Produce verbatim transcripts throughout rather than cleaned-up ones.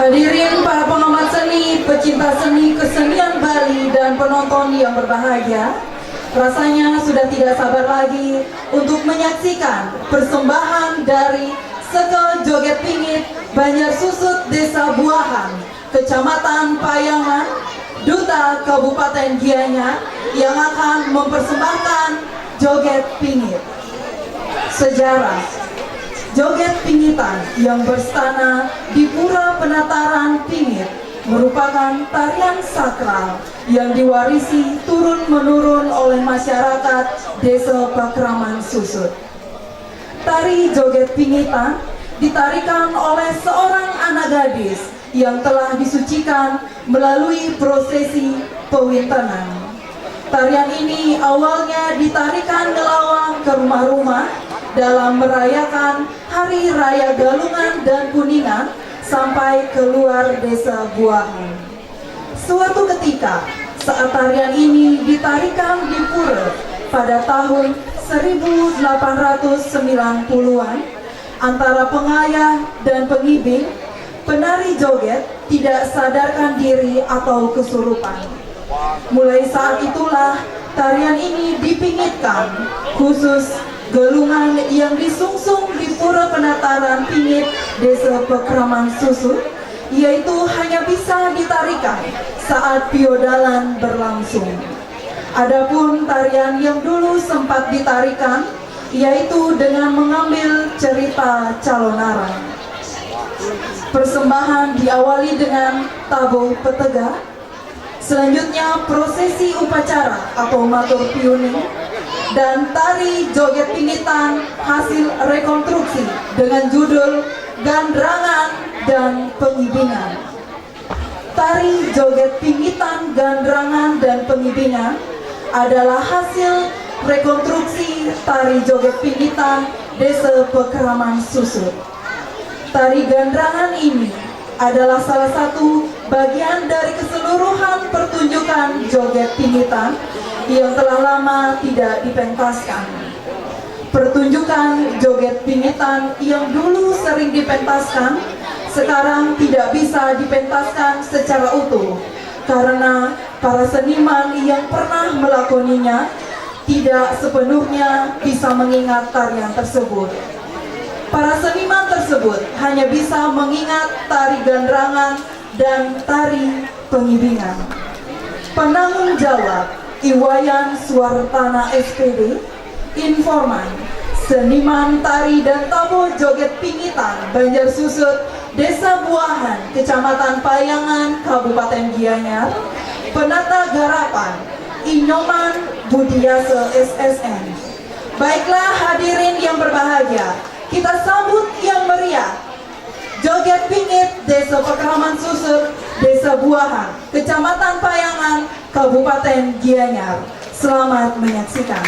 Hadirin para pengamat seni, pecinta seni kesenian Bali, dan penonton yang berbahagia, rasanya sudah tidak sabar lagi untuk menyaksikan persembahan dari Sekel Joget Pingit Banjar Susut, Desa Buahan, Kecamatan Payangan, Duta Kabupaten Gianyar, yang akan mempersembahkan joget pingit. Sejarah. Joget pingitan yang berstana di Pura Penataran Pingit merupakan tarian sakral yang diwarisi turun-menurun oleh masyarakat Desa Pakraman Susut. Tari joget pingitan ditarikan oleh seorang anak gadis yang telah disucikan melalui prosesi pewintenan. Tarian ini awalnya ditarikan ngelawang ke rumah-rumah dalam merayakan Hari Raya Galungan dan Kuningan sampai keluar Desa Buahan. Suatu ketika, saat tarian ini ditarikan di pura pada tahun seribu delapan ratus sembilan puluhan, antara pengayah dan pengibing, penari joget tidak sadarkan diri atau kesurupan. Mulai saat itulah, tarian ini dipingitkan, khusus galungan yang disungsung di Pura Penataran Pingit, Desa Pakraman Susut, yaitu hanya bisa ditarikan saat piodalan berlangsung. Adapun tarian yang dulu sempat ditarikan, yaitu dengan mengambil cerita calonarang. Persembahan diawali dengan tabuh petegak, selanjutnya prosesi upacara atau matur piuning, dan tari joget pingitan hasil rekonstruksi dengan judul Gandrangan dan Pengibingan. Tari joget pingitan, gandrangan, dan pengibingan adalah hasil rekonstruksi tari joget pingitan Desa Pakraman Susut. Tari gandrangan ini adalah salah satu bagian dari keseluruhan pertunjukan joget pingitan yang telah lama tidak dipentaskan. Pertunjukan joget pingitan yang dulu sering dipentaskan, sekarang tidak bisa dipentaskan secara utuh karena para seniman yang pernah melakoninya tidak sepenuhnya bisa mengingat tarian tersebut. Para seniman tersebut hanya bisa mengingat tari gandrangan dan tari pengibingan. Penanggung jawab, Iwayan Suartana, S P D, informan, seniman tari dan tabuh joget pingitan Banjar Susut, Desa Buahan, Kecamatan Payangan, Kabupaten Gianyar, penata garapan, Inyoman Budiasa, S S N. Baiklah, hadirin yang berbahagia, kita sambut yang meriah joget pingit Desa Pakraman Susut, Desa Buahan, Kecamatan Payangan, Kabupaten Gianyar. Selamat menyaksikan.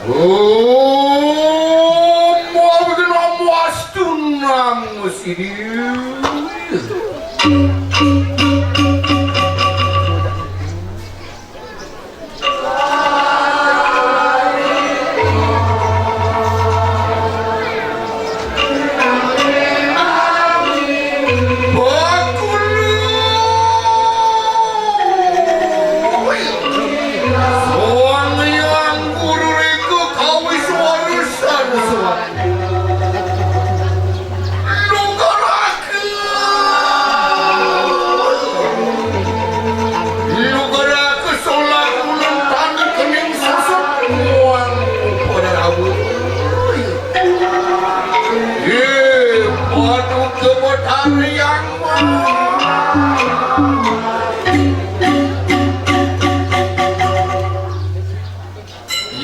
Om, wawigna mastu nang sidi. Sang Hyang Guru Rega kawiswara saraswati. Nugraha, nugraha solah ulun tanding kening susut muang pada rabu. Ih, Paduka Betara Hyang Maha.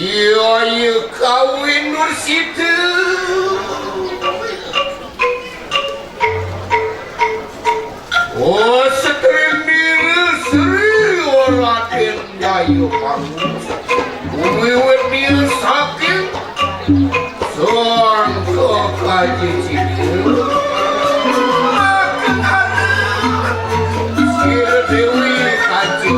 Iya, iya, kawin Nur Sita. Oh, setring diri Sri Raden Jaya Pangus. Wiwit dia saking Sangka kaji cibir. Makan anak. Sira Dewi kaji.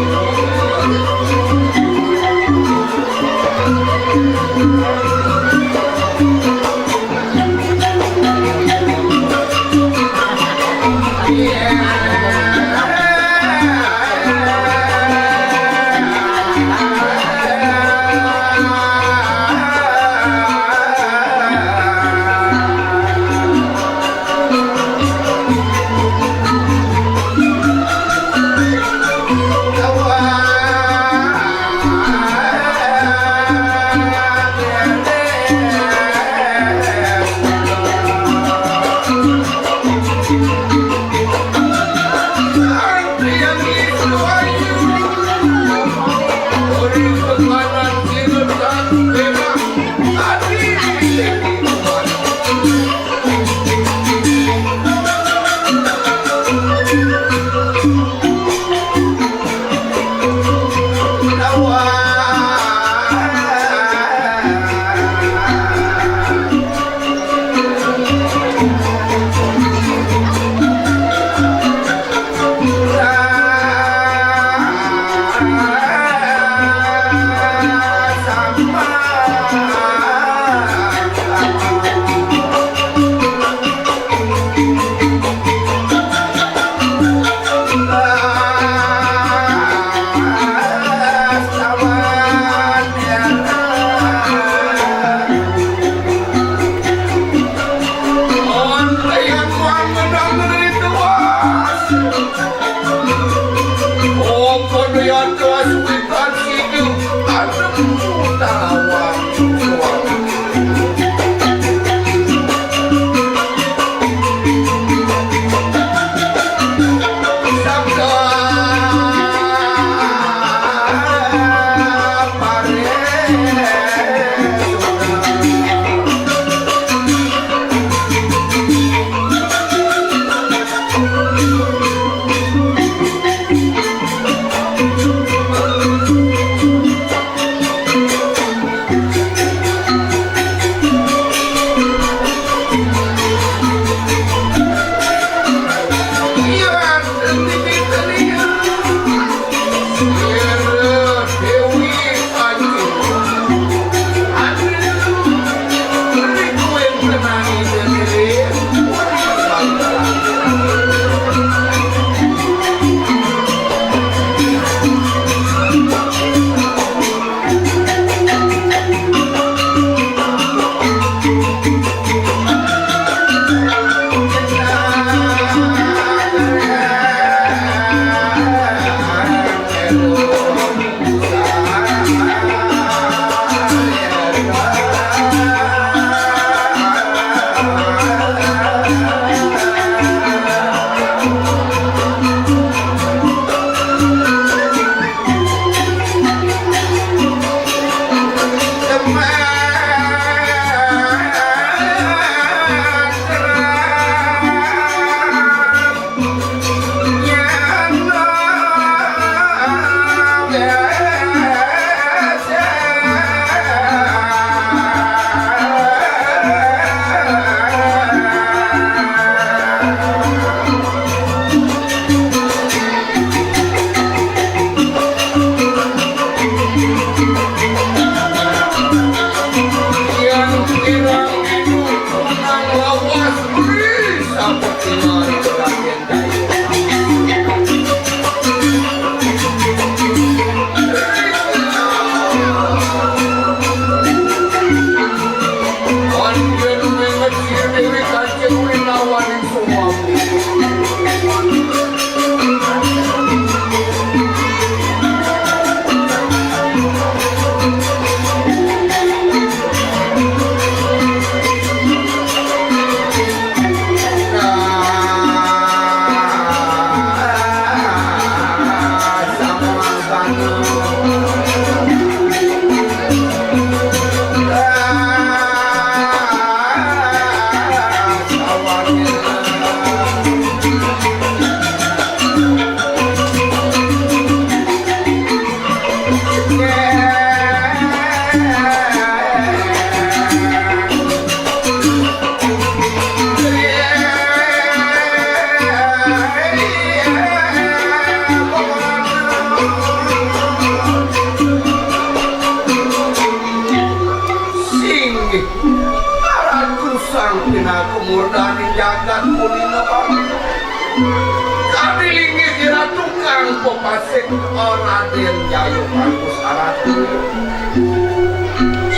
Sing Radén Jaya Bagus Aratu.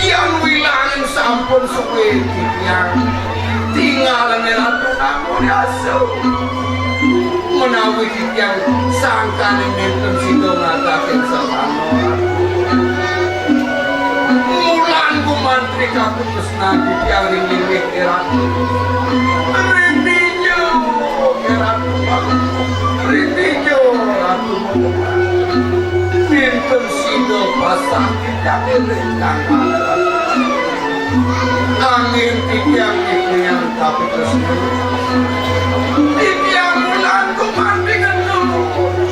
Yan wilangin sampun suwé titiang tingalane Ratu Amun Asu. Menawi titiang sangkaning nénten sida ngadaken sesana, mulan gumantri katresnan titiang ring linggih Ratu. Ring dija, Ratu. Ring dija, Ratu. Nénten sida pasang titiang ring tangga. Angin titiang titiang kapitresnan. Titiang mulan gumantri ngentu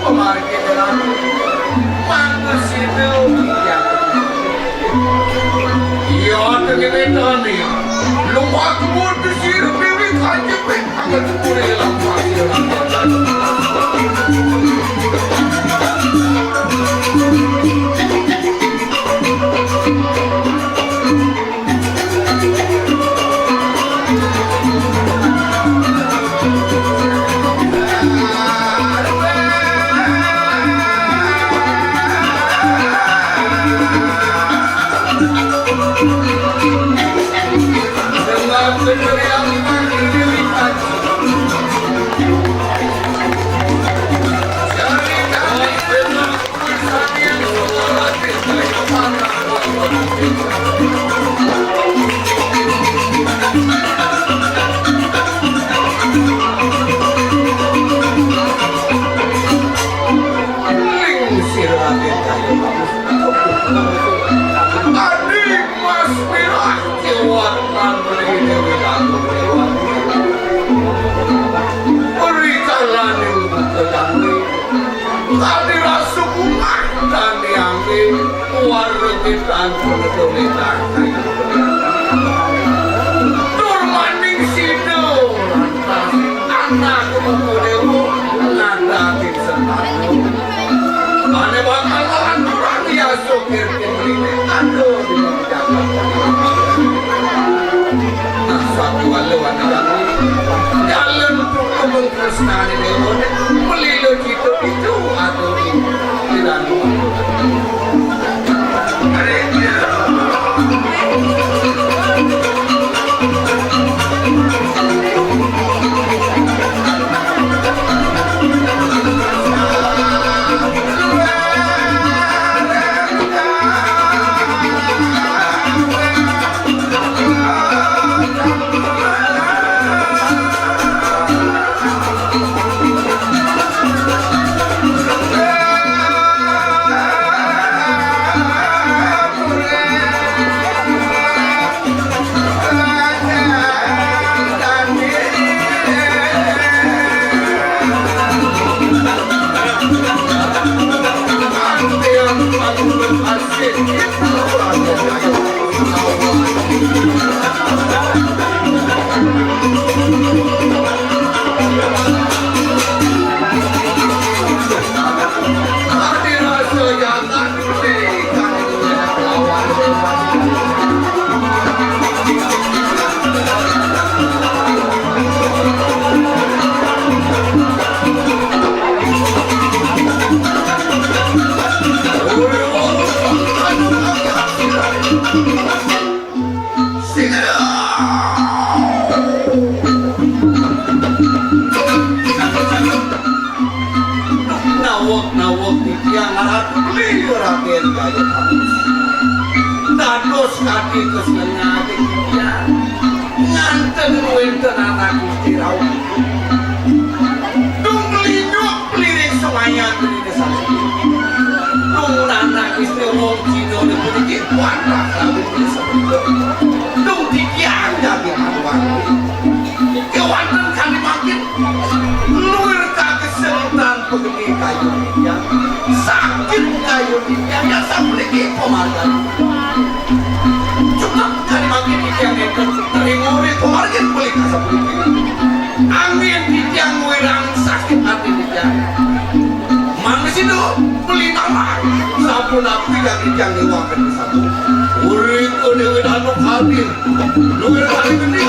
pamargin Ratu. Mangda sida titiang. Iya, tegene tani. Lumpat kudu sira piwit aja ping akan sepure lampah sira. Ning sira Raden Jaya Bagus. Adi Mas Mirah Jawatan Dewi Dagung Dewa. Rikalaning buka jangkrik. Kadi rasa bungah tani angin, warna getan pengetulitan kayu. Tur maning sida lantas anak buku dewa ngadatin sentana. Mane bakal lanturang yasa kirti mrene ada di Nah, satu walu anak kami. Jalan Kebun tresnane dewa, melila cita pitu atau di dalam. Naweg-naweg titiang Ratu Beli Raden Jaya Bagus. Dados kadi kesenengane titiang. Nganten wenten anak Gusti rauh. Dung linyuk pliring semayan dene sami. Dung anak Gusti wong Cina puniki kuatah rawi dene sami. Dung titiang dadi anuan. Kewanten kami mangkin luwir kakesentan pegeni kayu titiang. Sakit kayu titiang yang sapuniki pamargan. Cukup kami mangkin titiang nenten terima ring pamargin beli kasapuniki. Angin titiang wirang sakit ati titiang. Mangesido beli mawar. Sapunapi kang titiang niwaken satu. Urip Dewi Danu Kalbin. Luwir kali geni.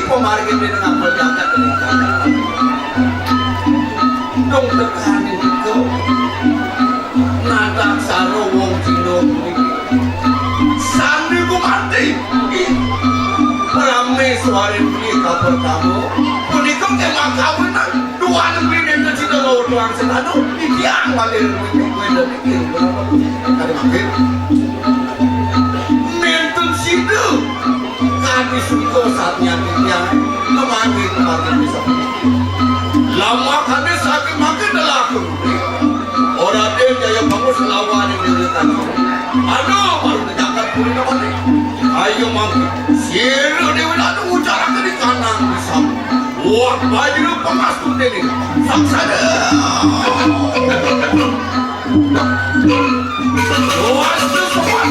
Pamargin dina ngapal jagat ning kandang. Dong tekaning iko. Nadak saro wong Cina puniki. Sandi gumanti. Ih, rame suarin beli kabar tamu. Punika kemah kawinan. Duan beli nenten sida ngawedang setanu. Titiang malih mungkin kowe ndak mikir berapa. Kadi mangkin. Nenten sida. Kadi suka satya titiang. Kemangkin, kemangkin bisa. Lama kadi sakit mangkin telah. Ora Raden Jaya Bagus lawan yang diri tadi. Aduh, baru diangkat puri namanya. Ayo mangke. Sira Dewi Ratu ngucarakan di kanan di samping. Wah, baju pemas tu dene. Saksada. Wah, itu pemas.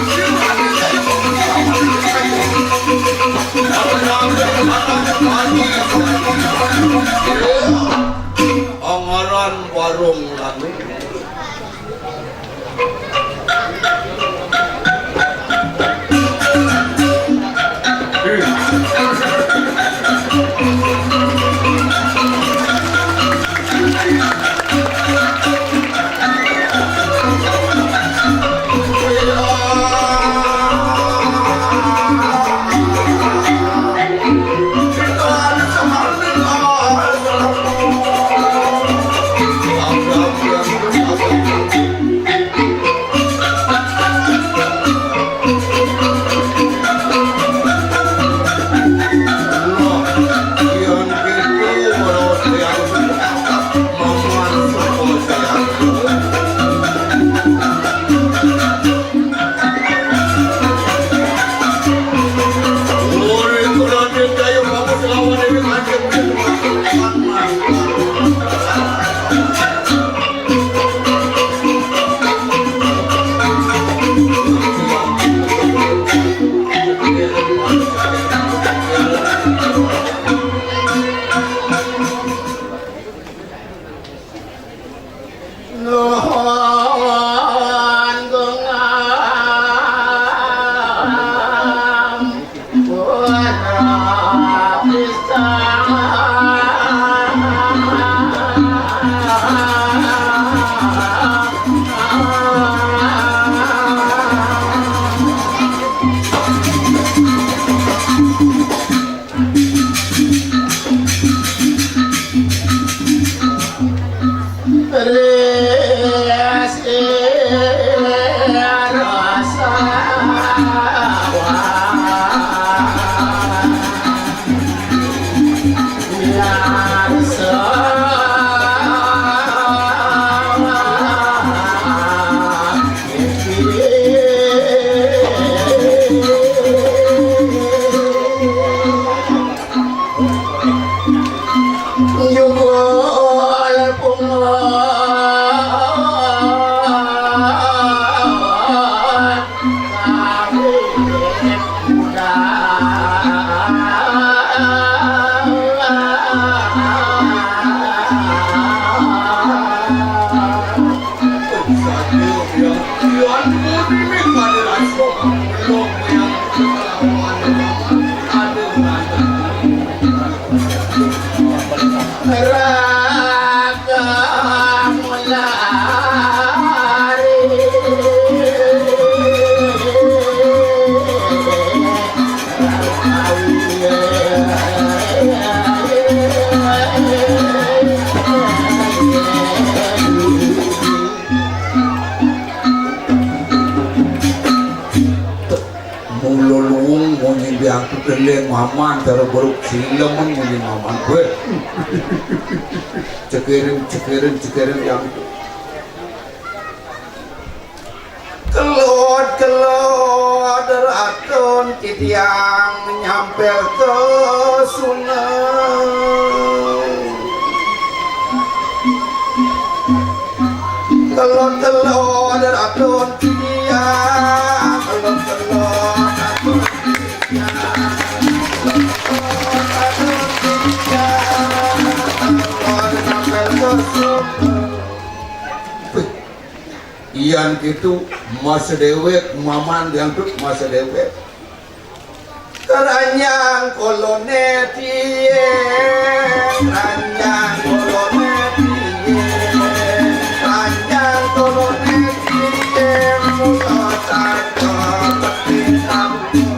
Angaran warung lagi. Mula luwung munyi biang tu deleng maman cara buruk silemen munyi maman kowe. Cekiring, cekiring, cekiring yang tu. Kelod, kelod, ratun titiang nyampel ke suneng. Kelod, kelod, ratun titiang, kelod, kelod, ratun titiang, kelod, ratun titiang, kelod, nyampel ke suneng. Yan kitu masa dewek, maman diangkut masa dewek. Ranjang koloné tiyé, ranjang koloné tiyé, ranjang koloné tiyé, mula saja peti ambu.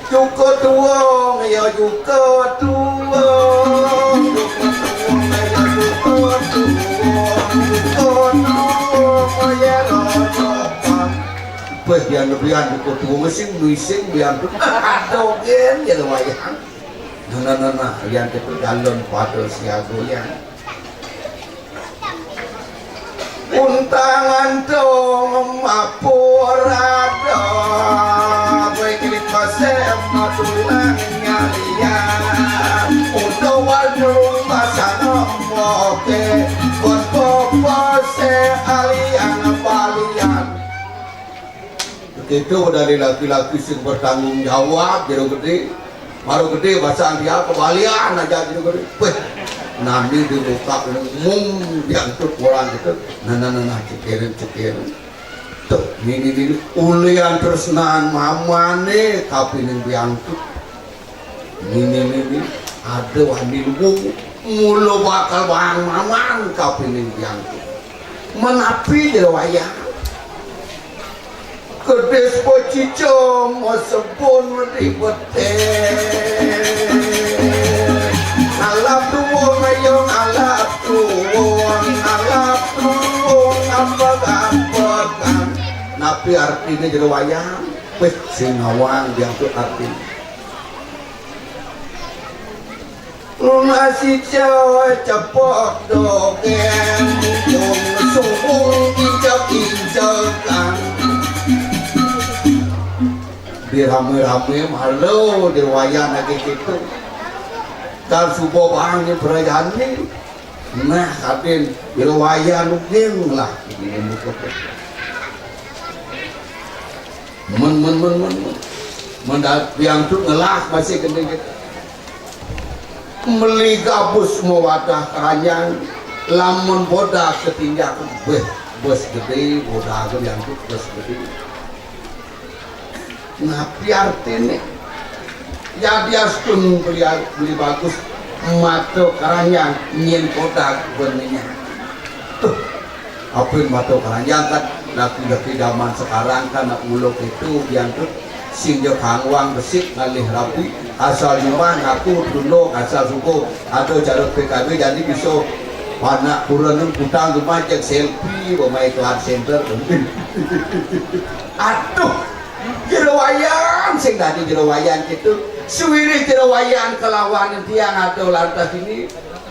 Cukup tuwung, ya cukup tuwung, cukup tuwung, ya cukup tuwung, cukup tuwung, ya rocokan. Wéh, yan, yan cukup tuwung, sing, sing, yan. Aduh, gén, ya, wayang. Nah, nah, nah, nah, yan, kita jalan pada siaga, yan. Untangan dong mapurada, kowe iki pasé matulang nyalian. Utawa durung pasang moke, bos bobose alian balian. Begitu dari laki-laki sing bertanggung jawab, jero gedé. Baru gedé, bahasa dia kebalian aja jero gedé. Wéh, nani dibuka ngomong diangkut orang gitu. Nah, nah, nah, nah, cekirin, cekirin. Tuh, nini, nini, ulian tresnan mamane kapining diangkut. Nini, nini, ada wani luwung, mula bakal bang maman kapining diangkut. Menapi jero wayah. Kedis pecica masebun ribete. Alap tuwung ayo alap tuwung, alap tuwung ampek-ampekan. Napi artine jero wayang? Wis sing ngawang diangkut artine. Lunasi cewek cepok dogeng, ujung sumbung injek-injekan. Dirame-rame malu di wayan lagi gitu. Kan subuh bang ni perayaan ni. Nah, katin di wayan uging lah. Ini muka. Men, men, men, men, men. Mendat biang tu ngelah masih kena kita. Meli gabus mawadah keranjang, lamun bodag ketinjak, beh, bes gedé, bodag yang tu bes gedé. Napi artine? Jadi astun beli, beli bagus, mata keranjang, nyen bodag benenya. Tuh, Apin mata keranjang kan, laki-laki zaman sekarang kan nak mula gitu, biang tu, sing ja kangwang besik ngalih rapi, asal jumah ngaku tunduk, asal suku, ada cara P K B, jadi bisa panak kurang kutang rumah cek selfie, pemain tuan center. Aduh, jero wayan, sing tadi jero wayan gitu, suwirih jero wayan kelawan tiang ada lantas ini,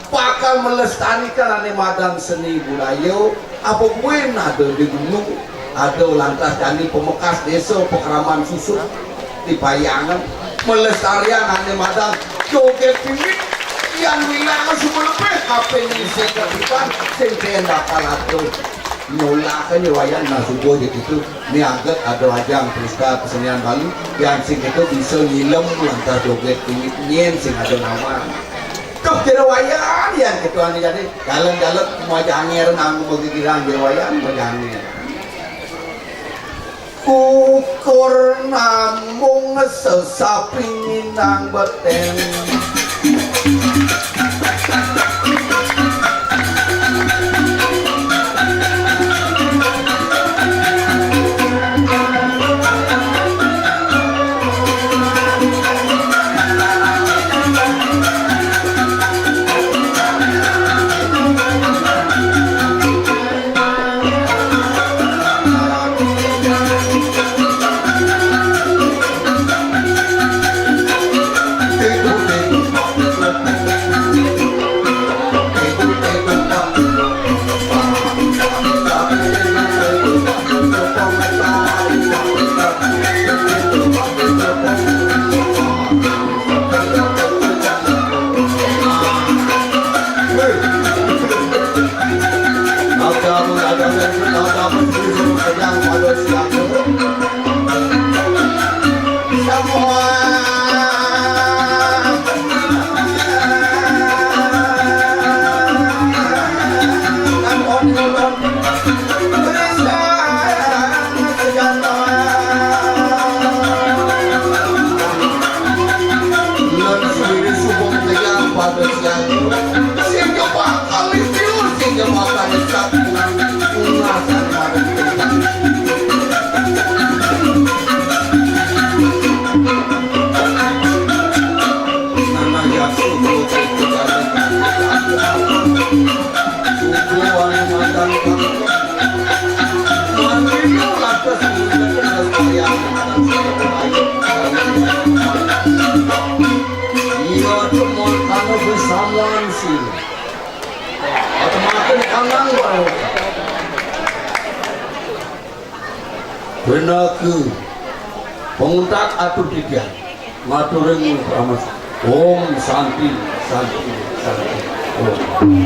bakal melestarikan ane madan seni budaya, apa buin ada di gunung, ada lantas jani pemekas desa Pekraman Susut di Payangan, melestarian ane madan joget piwit, yang wilangan semua lebih, apa yang sing ketiban, sing ten bakal atur. Nolak aja wayan, nah, subuh aja gitu. Ni angkat ada ajang pesta kesenian Bali, yang sing itu bisa nyilem lantas joget piwit nyen sing ada nama. Tuh, jero wayan, yan, ketuane jani, jalan-jalan, mau janger, nang, mau gigiran, jero wayan, mau janger. Ukur namung sesapi nang beten. Anang wae. Benaku penguntak atur tiga. Ngaturing pramas. Om Santi, Santi, Santi. Om.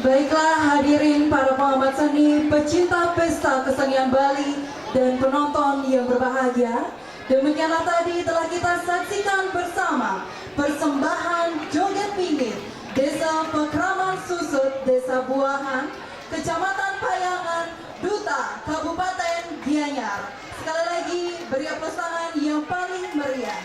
Baiklah, hadirin para pengamat seni, pecinta pesta kesenian Bali, dan penonton yang berbahagia, demikianlah tadi telah kita saksikan bersama persembahan joget pinggir Desa Pekraman Susut, Desa Buahan, Kecamatan Payangan, Duta, Kabupaten Gianyar. Sekali lagi, beri aplaus tangan yang paling meriah.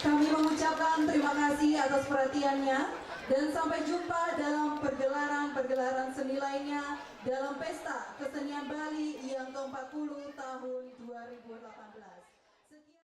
Kami mengucapkan terima kasih atas perhatiannya dan sampai jumpa dalam pergelaran-pergelaran seni lainnya dalam Pesta Kesenian Bali yang keempat puluh tahun dua ribu delapan belas.